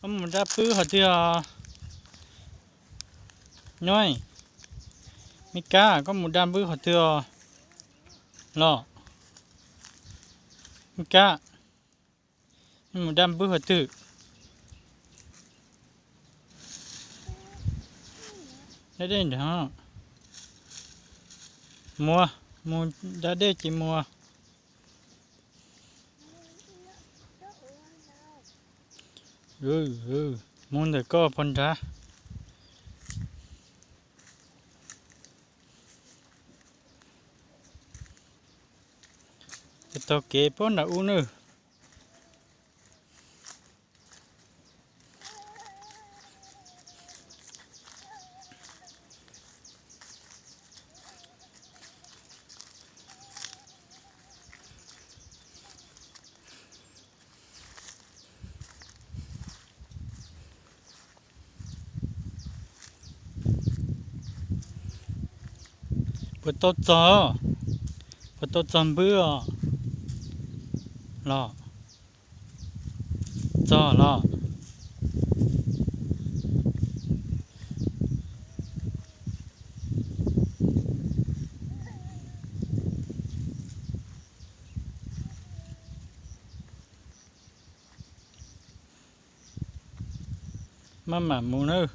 Koj mus dab npwb qhov twg os? Nyob, me kab, koj mus dab npwb qhov twg os? Los, me kab, mus dab npwb qhov twg? Dab dej nrad. Mus, mus dab dej ces mus. Mus ntawm koj pog nrad. Taug kev puag nram ub nawb. Puas tau txog? Puas tau txog npwb os? Los, txog los. Maj mam mus nawb.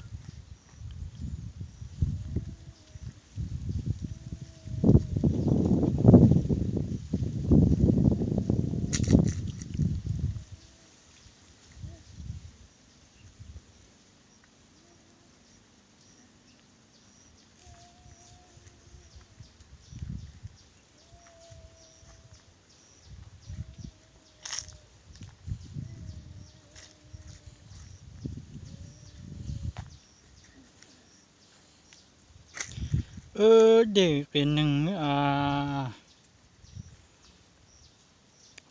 Wb dej qias neeg a.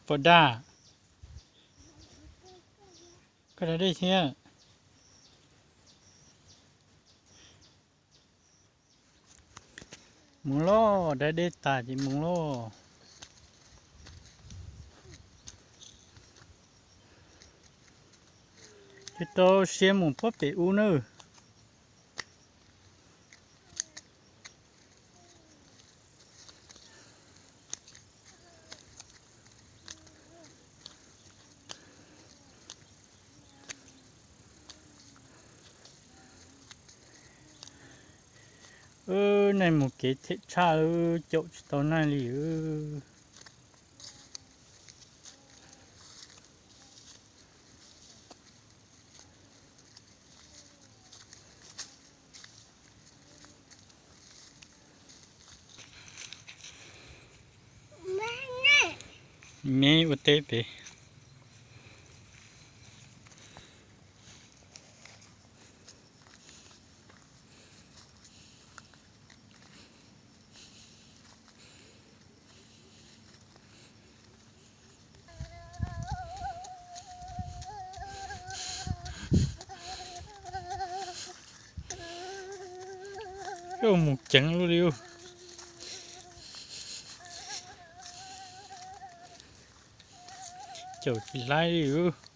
Pom dab, koj da dej thiab. Mus lauj, da dej tas ces mus lauj. Tsis tau siab mus puag pem ub nawb. Wb neeg mus kev them tshaj, caum tsis tau neeg li. Me ua teb pem. Mus ceev luaj li. Caum tsis laib li.